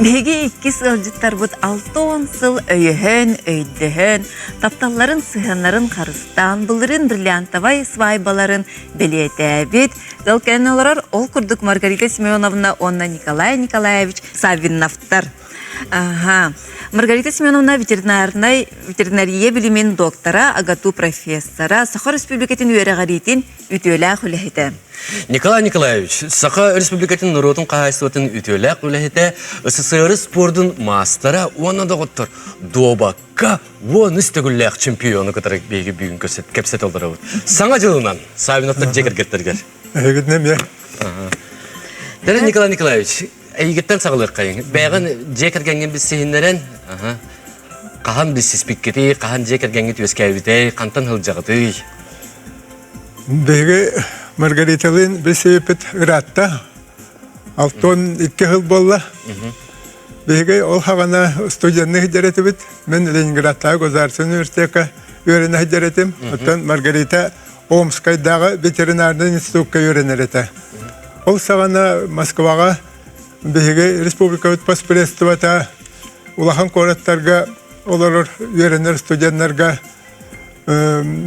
Биһиги иккис ыалдьыттарбыт 60 сыл өйөһөн, өйдөһөн, тапталларын сыһыаннарын харыстаан, былырыын бриллиантовай свадьбаларын бэлиэтээбит. Ыал кэлэн олорор ол курдук Маргарита Семеновна уонна Николай Николаевич Саввиновтар. Аха. Маргарита Семеновна ветеринарнай ветеринария билимин доктора, АГАТУ профессора, Саха Республикатын үөрэҕириитин үтүөлээх үлэһитэ. Николай Николаевич, Саха Республикатын норуотун хаһаайыстыбатын үтүөлээх үлэһитэ, СССР спордун маастара уонна доҕоттор дуобакка 13 төгүллээх чемпиону кытары биһиги бүгүн кэпсэтэ олоробут. Саҥа дьылынан Савиновтар дьиэ кэргэттэригэр. Эһигитинэ эмиэ. Дэрэ Николай Николаевич, эйигиттэн саҕалыаххайыҥ. Бэйэҕин дьиэ кэргэҥҥин билсиһиннэрэн, хаһан билсиспиккитий, хаһан дьиэ кэргэҥҥит үөскээбитэй, хантан сылдьаҕытый? Биһиги Маргариталыын билсибиппит ыраатта. 62 сыл буолла. Биһиги ол хаҕана студенныы сылдьар этибит. Мин Ленинградтааҕы государственный университекка үөрэнэ сылдьар этим. Оттон Маргарита Омскайдааҕы ветеринарнай институкка үөрэнэр этэ. Ол саҕана Москваҕа биһиги республикабыт постпредствота улахан куораттарга олорор үөрэнэр студеннарга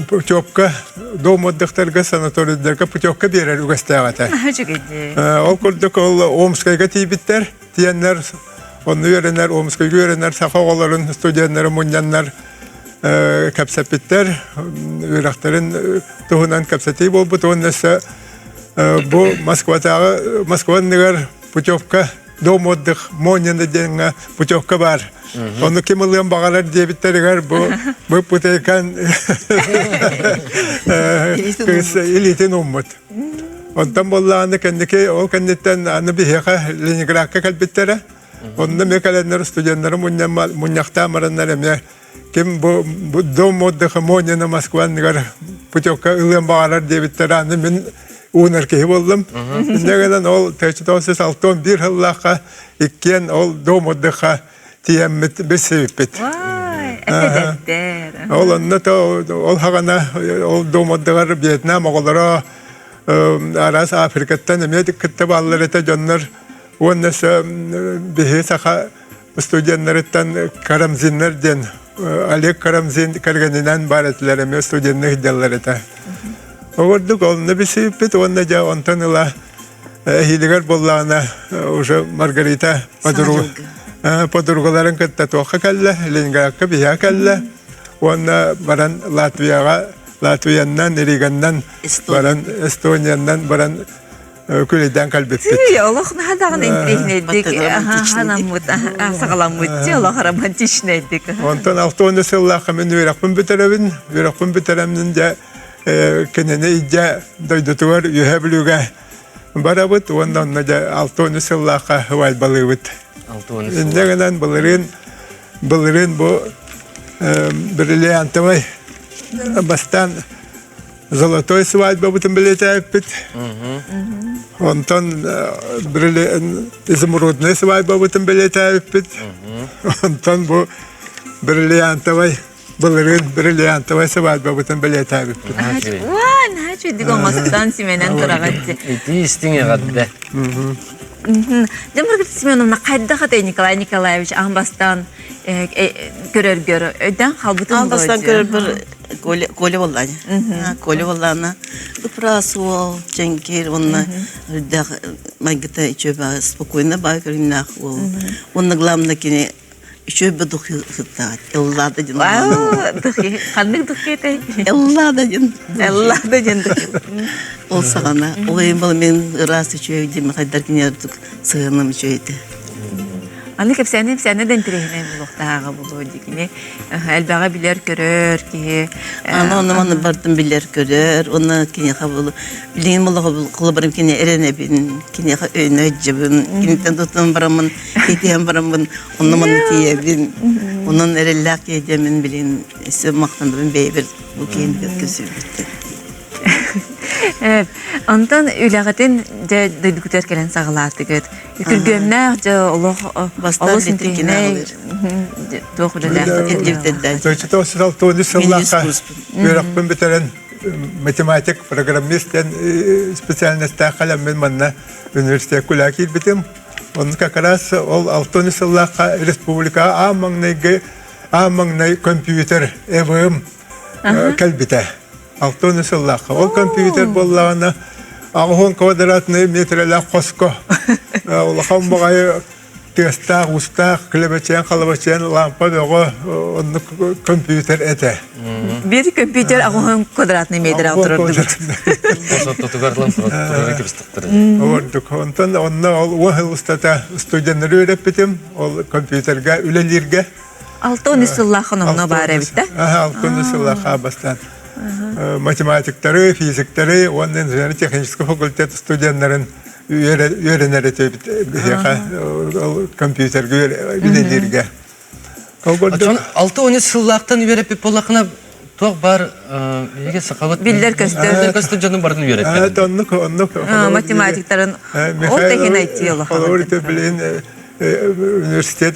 путевка дом отдыхтарга санаторийдарга путевка биэрэр үгэстээх этэ. Ол курдук ол Омскайга тиийбиттэр, тиэннэр онно үөрэнэр, Омскайга үөрэнэр саха оҕолорун студеннары мунньаннар кэпсэппиттэр, үөрэхтэрин туһунан кэпсэтии буолбут уонна өссө бу Москватааҕы Москва анныгар путевка дом отдых Монина диэҥҥэ путевка баар. Ону ким ылыан баҕарар диэбиттэригэр бу бу путейкан кыыс илиитин ууммут. Онтон буоллаҕына кэнники ол кэнниттэн аны биһиэхэ Ленинградка кэлбиттэрэ. Онно эмиэ кэлэннэр студеннары мунньахтаан бараннар эмиэ ким бу дом отдыха Монина Москва анныгар путевка ылыан баҕарар диэбиттэрэ аны мин уунар киһи буоллум. Инньэ гынан ол 1961 сыллаахха иккиэн ол дом отдыха тиийэммит билсибиппит. Ол онно то ол хаҕана ол дом отдыгар Вьетнам оҕолоро араас Африкаттан эмиэ кытта бааллар этэ дьоннор уонна өссө биһи саха студеннарыттан Карамзиннар диэн Олег Карамзин кэргэнинэн баар этилэр эмиэ студенныы сылдьаллар этэ. Ол курдук онно билсибиппит уонна дьэ онтон ыла эһиилигэр буоллаҕына уже Маргарита подругаларын кытта туохха кэллэ Ленинградка биһиэхэ кэллэ уонна баран Латвияҕа Латвияннан Риганнан баран Эстонияннан баран күлэйдээн кэлбиппит. Олох наһаа даҕаны интириэһинэйдик санаммыт, саҕаламмыт олох романтичнайдык. Онтон 60 сыллаахха мин үөрэхпин бүтэрэбин. Үөрэхпин бүтэрэммин дьэ кинини илдьэ дойдутугар Үөһээ Бүлүүгэ барабыт уонна онно дьэ 60 сыллаахха свадьбалыыбыт. Инньэ гынан былырыын былырыын бу бриллиантовай бастаан Золотой свадьбабытын бэлиэтээбиппит. Онтон изумрудный свадьбабытын бэлиэтээбиппит. Онтон бу бриллиантовай былырыын бриллиантовай свадьбабытын бэлиэтээбиппит. Уа, наһаа үчүгүйдүк оҥостон симэнэн тураҕыт. Ити истиҥ эҕэрдэ. Дьэ, Маргарита Семеновна, хайдах этэй Николай Николаевич аан бастаан көрөргөр өйдөөн хаалбытын Аан бастаан көрөрбөр Коля, Коля буоллаҕа. Коля буоллаҕына ыпыраас уол, чэҥкир уонна үрдээх майгыта үчүгэй спокойно баай көрүҥнээх уол. Уонна главное кини үчүгэй духи сыттаҕа. Эллада диэн. Духи. Ханнык духи этэй? Эллада диэн. Эллада диэн духи. Ол саҕана ол иһин был мин ыраас үчүгэй диэн хайдар кини сыһыаным үчүгэй этэ. Аны кэпсээни кэпсээнэ да интэриэһинэй буолуохтааҕа буолуо дии кини элбэҕи билэр-көрөр киһи. Аны онно манна бардым билэр-көрөр уонна киниэхэ был билигин буоллаҕа холобурум кини эрэнэбин киниэхэ өйөнө сылдьабын киниттэн туттан бараммын кэтиһэн бараммын онно манна тиийэбин онон эрэллээх киһи диэммин билигин өссө махтанабын бэйэбэр бу киһини көрсүбүттэн. Онтон үлэҕитин дьэ дойдугутугар кэлэн саҕалаатыгыт. Күргүөмнээх дьэ олох олус интириэһинэй туох үлэлээх сыллаахха үөрэхпин бүтэрэн математик, программист диэн специальностаах кэлэммин манна университекка үлэҕэ киирбитим. Онно как раз ол алтын сыллаахха республикаҕа аан маҥнайгы аан маҥнай компьютер ЭВМ кэлбитэ. Алтын сыллаахха. Ол компьютер буоллаҕына аҕыһын квадратный метрэлээх хоско улахан баҕайы тыастаах, устаах, килэбэчээн, халабачээн лампа бөҕө оннук компьютер этэ. Бир компьютер аҕыһын квадратный метр алтырардыбыт. Ортотугар лампа кэбистиктэр. Ордук. Онтон онно ол уон сыл устата студеннары үөрэппитим. Ол компьютерга үлэлииргэ. 63 сыллаах онно баар эбит да? 63 сыллаах бастаан. Математиктары, физиктары уонна инженерно-технический факультет студеннарын үөрэнэр этибит биһиэхэ компьютерга үлэлииргэ. Очон 6-13 сыллаахтан үөрэппит буоллахына туох бар биһиги сахабыт биллэр көстөр биллэр көстөр дьонун барын үөрэттэр. Оннук оннук математиктарын ол тэһин айти Холобур билин университет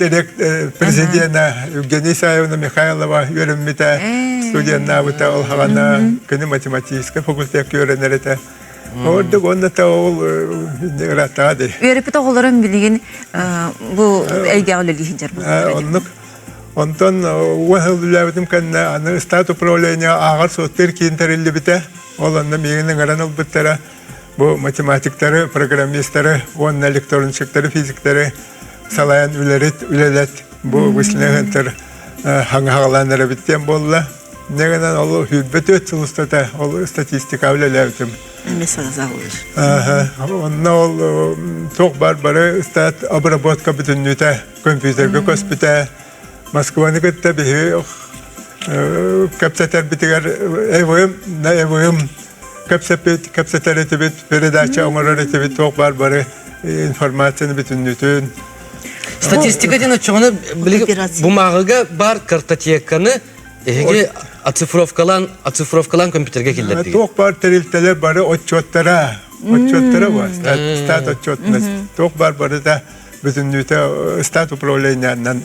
президена Евгения Исаевна Михайлова үөрэммитэ студеннаабыта ол хаҕана күнү математическай факультекка үөрэнэр этэ. Ордук уонна та ол ырааттаҕа дии. Үөрэппит оҕолорум билигин бу эйгэҕэ үлэлии сылдьар буоллар. Оннук. Онтон уон сыл үлэлээбитим кэннэ аны ыстаат управление ааҕар суоттуур киин тэриллибитэ. Ол онно миигин ыҥыран ылбыттара. Бу математиктары, программистары уонна электронщиктары, физиктары салайан үлэрит, үлэлэт бу высленыһынтар хаҥаһаҕалаан эрэбит диэн буолла. Инньэ гынан ол 24 сыл устата ол статистика үлэлээбитим. Онно ол туох бар бары ыстаат обработка бүтүннүүтэ компьютерга көспүтэ. Москваны кытта биһи кэпсэтэрбитигэр ЭВМ на ЭВМ кэпсэппит, кэпсэтэр этибит, передача оҥорор этибит, туох бар бары информацияны бүтүннүүтүн. Статистика диэн оччоҕуна бумааҕыга бар картотеканы Эһиги оцифровкалаан оцифровкалаан компьютерга киллэрдигит. Туох баар тэрилтэлэр бары отчуоттара, отчуоттара бар, стат отчуотунас. Туох баар барыта бүтүннүүтэ стат управлениянан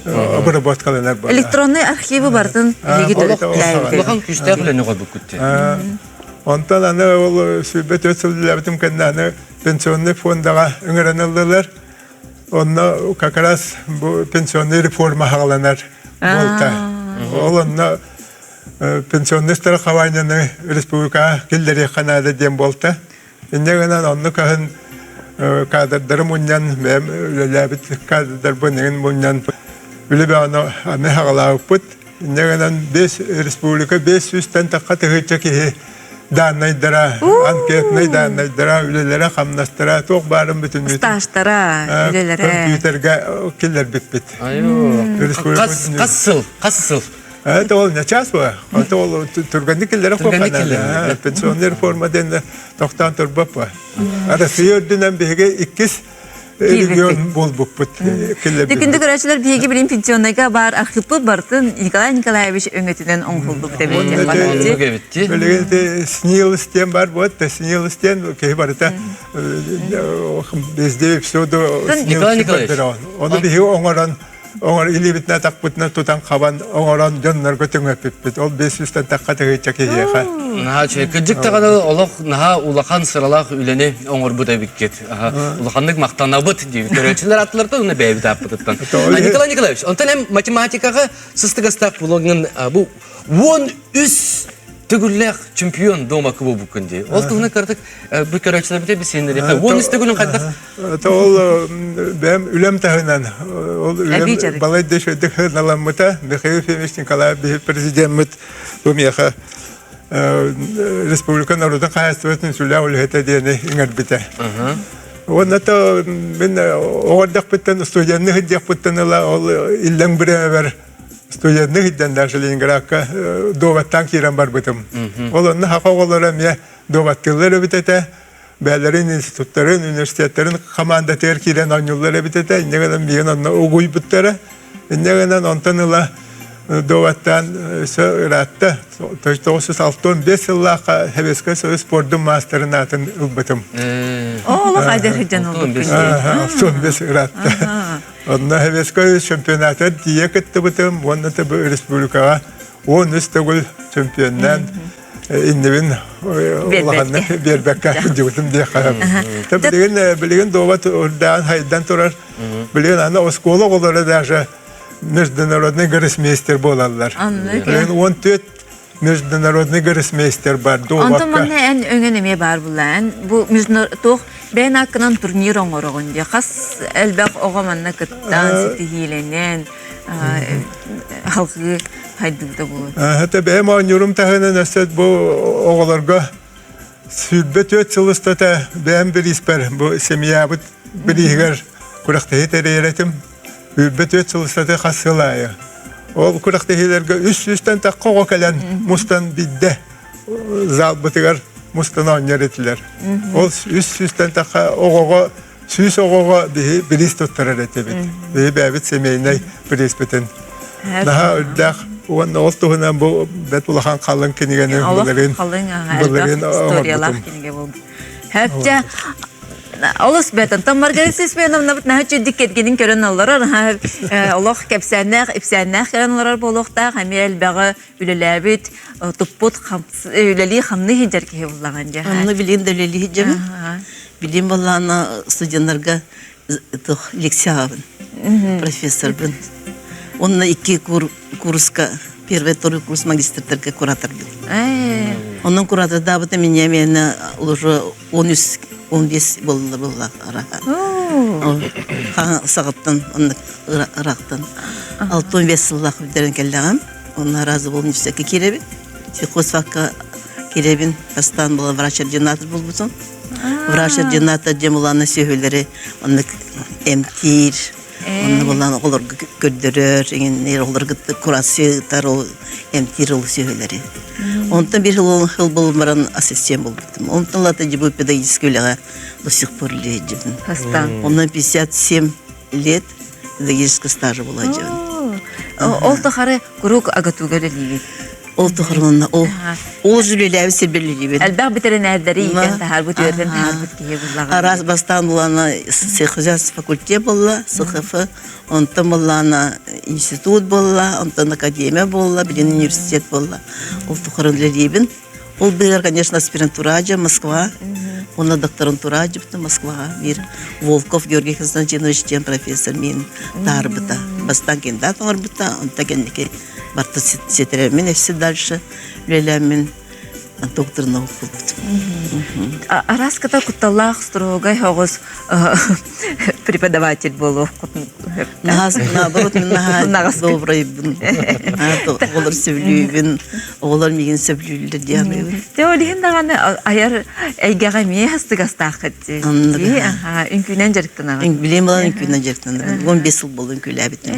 обработкаланар бар. Электронный архивы бартын эһиги төрүттээбит. Улахан күүстээх үлэни оҥорбуккут дии. Онтон аны ол 24 сыл үлэлээбитим кэннэ аны пенсионный фондаҕа ыҥыран ыллылар. Онно как раз бу пенсионный реформа хаҕаланар буолта. Ол онно пенсионный страхованияны республикаҕа киллэриэххэ наада диэн буолта. Инньэ гынан онно кыһын кадрдары мунньан, бэйэм үлэлээбит кадрдарбын эҥин мунньан үлэ бөҕөнү аны хаҕалаабыппыт. Инньэ гынан бес республика 500-тэн тахха тыһыынча киһи дааннайдара, анкетнай дааннайдара, үлэлэрэ, хамнастара, туох баарын бүтүннүү Стажтара, үлэлэрэ. компьютерга киллэрбиппит. Хас хас сыл, хас сыл? Это ол не час ба. Это ол түргэнник киллэрэ куохана. Пенсионный реформа диэн тохтоон турбап ба. Россия үрдүнэн биһиги иккис регион буолбуппут. Күндү көрөөччүлэр биһиги билин пенсионнайга баар архиппыт бартын Николай Николаевич өҥөтүнэн оҥоһуллубут эбит. Билигин СНИЛС диэн бар буот, СНИЛС диэн киһи барыта везде всюду Николай Николаевич. Ону биһиги оҥорон оҥор илиибитинэ тахпытына тутан хабан оҥорон дьоннорго түҥэппиппит. Ол 500-тэн тахха тыһыынча киһиэхэ. Наһаа үчүгэй. Кырдьык даҕаны олох наһаа улахан сыралаах үлэни оҥорбут эбиккит. Улаханнык махтанабыт диибит. Көрөөччүлэр ааттылартан уонна бэйэбит ааппытыттан. Николай Николаевич, онтон эн математикаҕа сыстыгастаах буолуоҥҥун бу 13 төгүллээх чемпион дома буолбуккун дии. Ол туһунан кыратык бу көрөөччүлэрбитэ билсиһиннэриэххэ. 13 төгүлүн хайдах Ол бэйэм үлэм таһынан ол үлэм балай да үчүгэйдик сыаналаммыта. Михаил Ефимович Николаев биһи президеммит бу миэхэ республика норуотун хаһаайыстыбатын сүлээх үлэһитэ диэни иҥэрбитэ. Уонна то мин оҕо эрдэхпиттэн студенны сылдьыахпыттан ыла ол иллэҥ бириэмэбэр студенны сылдьан даже Ленинградка дуобаттаан киирэн барбытым. Ол онно саха оҕолоро эмиэ дуобаттыыллар эбит этэ. Бээлэрин институттарын, университеттарын хамаандатыгар киирэн оонньууллар эбит этэ. Инньэ гынан миигин онно угуйбуттара. Инньэ гынан онтон ыла дуобаттаан өссө ыраатта. 1965 сыллаахха Советскай Союз спордун маастарын аатын ылбытым. Олох айдар сылдьан ылбыккын. 65 ыраатта. Онно Советскай чемпионатыгар тиийэ кыттыбытым уонна республикаҕа 13 төгүл чемпионнаан. иннибин улаханнык биэрбэккэ сылдьыбытым диэххэ. Билигин билигин дуобат урдаан хайдан турар. Билигин аны оскуола оҕолоро даже международный гроссмейстер буолаллар. Билигин 14 международный гроссмейстер бар дуобакка. Онтон манна эн өҥөн эмиэ баар булла. Эн бу туох бэйэн аккынан турнир оҥороҕун дии. Хас элбэх оҕо манна кыттан, ситиһиилэнэн, халҕыы хайдыбыта буолуо. Это бэйэм оонньуурум таһынан өссө бу оҕолорго 24 сыл устата бэйэм бирииспэр бу семьябыт бирииһигэр күрэхтэһии тэрийэр этим. 24 сыл устата хас сыл аайы. Ол күрэхтэһиилэргэ үс сүүстэн тахха оҕо кэлэн мустан бидде залбытыгар мустан оонньор этилэр. Ол үс сүүстэн тахха оҕоҕо 100 оҕоҕо биһи бириис туттарар этибит. Биһи бэйэбит семейнай бирииспитин. Наһаа үрдээх уонна ол туһунан бу бэт улахан халыҥ кинигэни былырыын былырыын историялаах кинигэ буолбут. Хэпчэ олус бэт. Онтон Маргарита Семеновнабыт наһаа чүддик кэргэнин көрөн олорор. Олох кэпсээннээх, ипсээннээх көрөн олорор буолуохтаах. Эмиэ элбэҕи үлэлээбит, туппут, үлэлии-хамныы сылдьар киһи буллаҕын дьэ. Онно билигин да үлэлии сылдьабын. Билигин буоллаҕына студеннарга лекция аҕабын, профессорбын. Онно икки курска, первый, второй курс магистрдарга кураторбын. Онон куратордаабыта меня миэнэ уже 13 15 буолла буолла араха. Саҕаттан, онно ыраахтан. 65 сыллаах бүтэрэн кэллэҕим. Онно разы был университетка киирэбин. Сельхозфакка киирэбин. Бастаан была врач-ординатор буолбутум. Врач-ординатор диэн булаана сүөһүлэри оннук эмтиир, онно булаан оҕолорго көрдөрөр, иҥиннир, оҕолорго курация ыытар, ол эмтиир ол сүөһүлэри. Онтон биир сыл буолан баран ассистент буолбутум. Онтон лата дьыбы педагогическай үлэҕэ до сих пор үлэлиибин. Онон 57 лет педагогического стажа була дьон. Ол тухары куруук АГАТУга үлэлиигит. Ол тухары онно ол ол үлэлээбит сирбэр үлэлиибин. Элбэх бэтэринээрдэри иитэн таһаарбыт, үөрэтэн таһаарбыт киһи буллаҕа. Араас бастаан булана сельхозхозяйство факультет буолла, СХФ, онтон буллаана институт буолла, онтон академия буолла, билин университет буолла. Ол тухары үлэлиибин. Ол быыһыгар, конечно, аспирантура Москва, уонна докторантура дьыбыта Москваҕа биир Волков Георгий Константинович диэн профессор миин таарбыта. Бастаан кандидат оҥорбута, онто кэнники барта ситэрэммин өссө дальше үлэлээммин доктор наук буолбутум. Араас кыта кутталлаах строгай оҕус преподаватель буолуоххутун Наоборот, мин наһаа добрайбын. Оҕолор сөбүлүүбүн, оҕолор миигин сөбүлүүллэр диэн саныыбын. Дьэ, ол иһин даҕаны айар эйгэҕэ эмиэ астыгастааххыт дии. Үҥкүүнэн дьарыктанаҕын. Билиэн балан үҥкүүнэн дьарыктанабын. 15 сыл буолла үҥкүүлээбитим.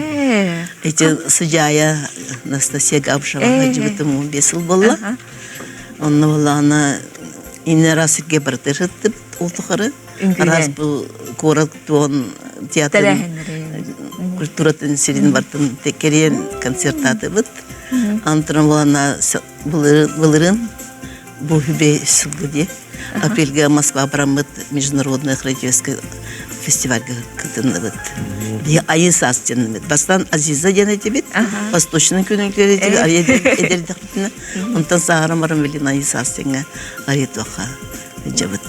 Эти Сыдьаайа Анастасия Габышева сылдьыбытым 15 сыл буолла. Онно буоллаҕына иннэ раз сиргэ барытыр сыттыбыт ол тухары. Араас бу куорат туон театрын культуратын сирин бартын кэриэн концертаатыбыт. Антон буолана былырын бу хүбэ сылгы дии. Апрельга Москва бараммыт международный хореографический фестивальга кытынныбыт. Биһи айыы саас диэннибит. Бастаан Азиза диэн этибит. Восточный күнүгэр этибит. Эдэрдэхпитинэ. Онтон сааһыран баран билин айыы саас диэҥҥэ арыйтуохха дьабыт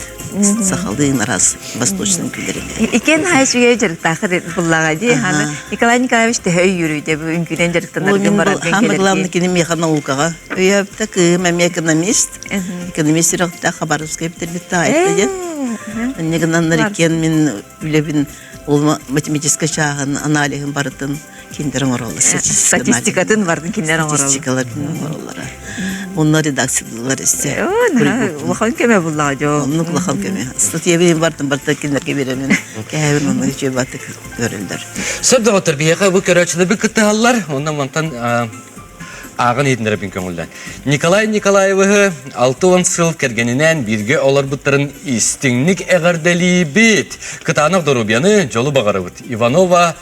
сахалыын араас восточный күлэрин. Иккен хай сүгэ дьарыктаахы буллаҕа дии. Ханы Николай Николаевич төһө өйүүрүйдэ бу үҥкүүнэн дьарыктанаргын бараргын Хамы главный кини миэхэ наукаҕа өйөөбүтэ кыым эмиэ экономист. Экономист сүрэхтээх Хабаровскай бүтэрбитте айтты диэн. Инне гынаннар иккиэн мин үлэбин ол математическай чааһын аналиһын барытын кинилэр оҥороллор. Статистикатын бардын кинилэр оҥороллор. Статистикаларын оҥороллоро. Онно редакциялар истэ. Улахан көмө буллаҕа дьо. Оннук улахан көмө. Статьябын бартын барта кинилэргэ биэрэмин. Кэһэбин онно үчүгэй баттык көрөллөр. Сөп доҕоттор, биһиэхэ бу көрөөччүлэрбит кыттыһаллар. Онон мантан ааҕан иһитиннэрэбин көҥүллээн. Николай Николаевыһы 60 сыл кэргэнинээн бииргэ олорбуттарын истиҥник эҕэрдэлиибит. Кытаанах доруобуйаны, дьолу баҕарабыт. Иванова.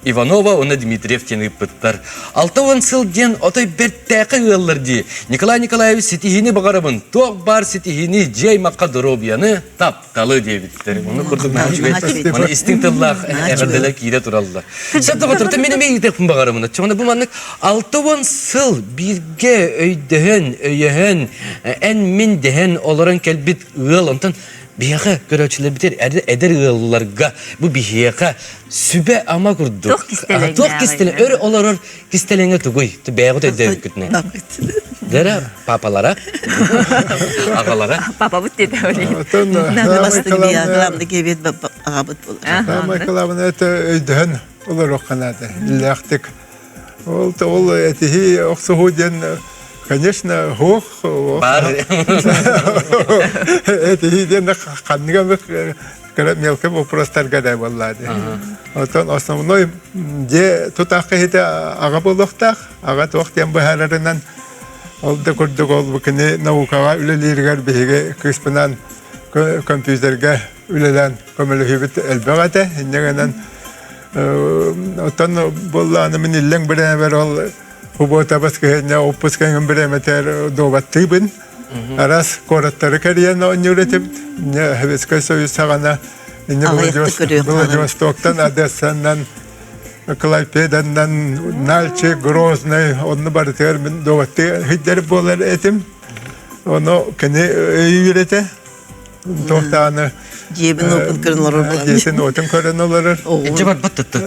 Иванова уонна Дмитриев диэн ыыппыттар. 60 сыл диэн отой бэртээхэй ыаллар дии. Николай Николаевич ситиһиини баҕарабын. Туох баар ситиһиини дьиэ аймахха доруобуйаны, тапталы диэбиттэр. Ону курдук наһаа үчүгэй, маны истиҥ тыллаах эҕэрдэлэр киирэ тураллар. Сөп доҕотторуттан мин эмиэ ыйытыахпын баҕарабын. Оччоҕуна бу маннык 60 сыл бииргэ өйдөһөн, өйөһөн, эн-мин дэһэн олорон кэлбит ыал онтон биһиэхэ көрөөччүлэрбитигэр эдэр ыалларга бу биһиэхэ сүбэ-ама курдук. Туох кистэлэҥ Туох кистэлэҥ өр олорор кистэлэҥэ тугуй? Бэйэҕит өйдөөбүккүтүнэн. Дэрэ папалара, аҕалара. Папабыт диэтэ Оттон Главный кебет аҕабыт болар. Самое главное это өйдөһөн олоруохха наада. Иллээхтик. Ол ол этиһи охсуһуу диэн конечно хуох Бар. Этиһи диэн ханныга кыра мелкий вопростарга да буоллаады. Отон основной дьиэ тутаах киһитэ аҕа буолуохтаах. Аҕа туох диэн быһаарарынан ол да курдук ол кини наукаҕа үлэлииригэр биһиги кыыспынан компьютерга үлэлээн көмөлөһүүбүт элбэх этэ. Инньэ гынан оттон буоллааны мин иллэҥ бирээмэр ол Субуота баскыһыанньа оппускаҥын бириэмэтигэр дуобаттыыбын. Араас куораттары кэрийэн оонньуур этибит. Инньэ Советскай Союз саҕана инньэ Владивостоктан, Одессанан, Клайпеданан, Нальчик, Грозный онно барытыгар мин дуобаттыы сылдьар буолар этим. Ону кини өйүүр этэ. Туох даҕаны Дьиэбин уопун көрөн олорор буолан. Дьиэтин уотун көрөн олорор. Иччи барбат тутtu.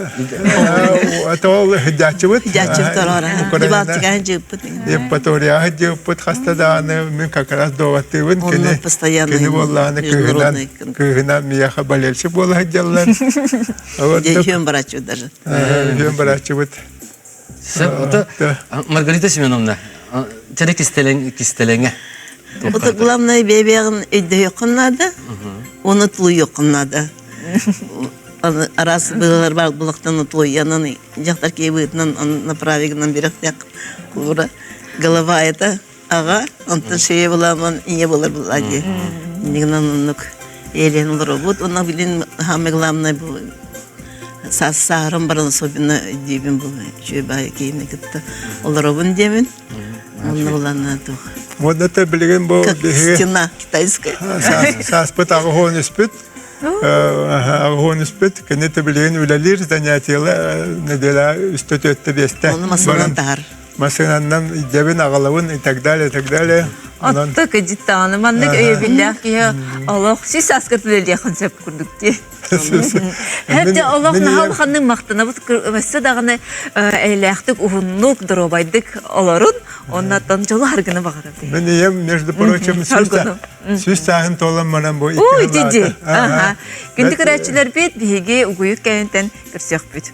Ол дьааччыбыт. Дьааччыбыт орора. Дебалтикаһын дьыыппыт. Евпаторияҕа дьыыппыт хаста даҕаны мин как раз дуобаттыыбын. Кини постоянно кини буоллаҕына кыыһынан кыыһынан миэхэ болельщик буола сылдьаллар. Дьиэм бараччы даже. Дьиэм бараччыбыт. Маргарита Семеновна, чэрэ кистэлэҥ кистэлэҥэ. Это главное бэйбэҕин өйдөһүөххүн наада, уонна тулуйуоххун наада. Араас быылар бар булактан тулуйанан дьахтар киһи быытынан направигынан бирэхтээх куура голова это аҕа онтон шея буламан ийэ болар булла дии. Иннигинэн оннук Елен олоробут уонна билин самое главное бу саас сааһыран баран особенно диибин бу үчүгэй баайы киһини кытта олоробун диэмин онно булан туох Вот это билигин бу как стена китайская сааспыт аҕыһуон үспүт аҕыһуон үспүт кини билигин үлэлиир занятиела неделя үстэ түөттэ биэстэ Оны масынан таһар массыынаннан илдьэбин аҕалабын и так далее и так далее онон Отто кыдьыттаҕына маннык өйөбүллээх киһи олох сис ааскар үлэлиэххин сөп курдук дии. Хэттэ олох наһаа улаханнык махтанабыт өссө даҕаны эйэлээхтик уһуннук доруобайдык олорун оннаттан дьолу харгыны баҕарабын. Мин ийэм между прочим сүүс сааһын туолан баран бу Ой, диди. Күндү көрөөччүлэрбит биһиги угуйук кэнниттэн көрсүөхпүт.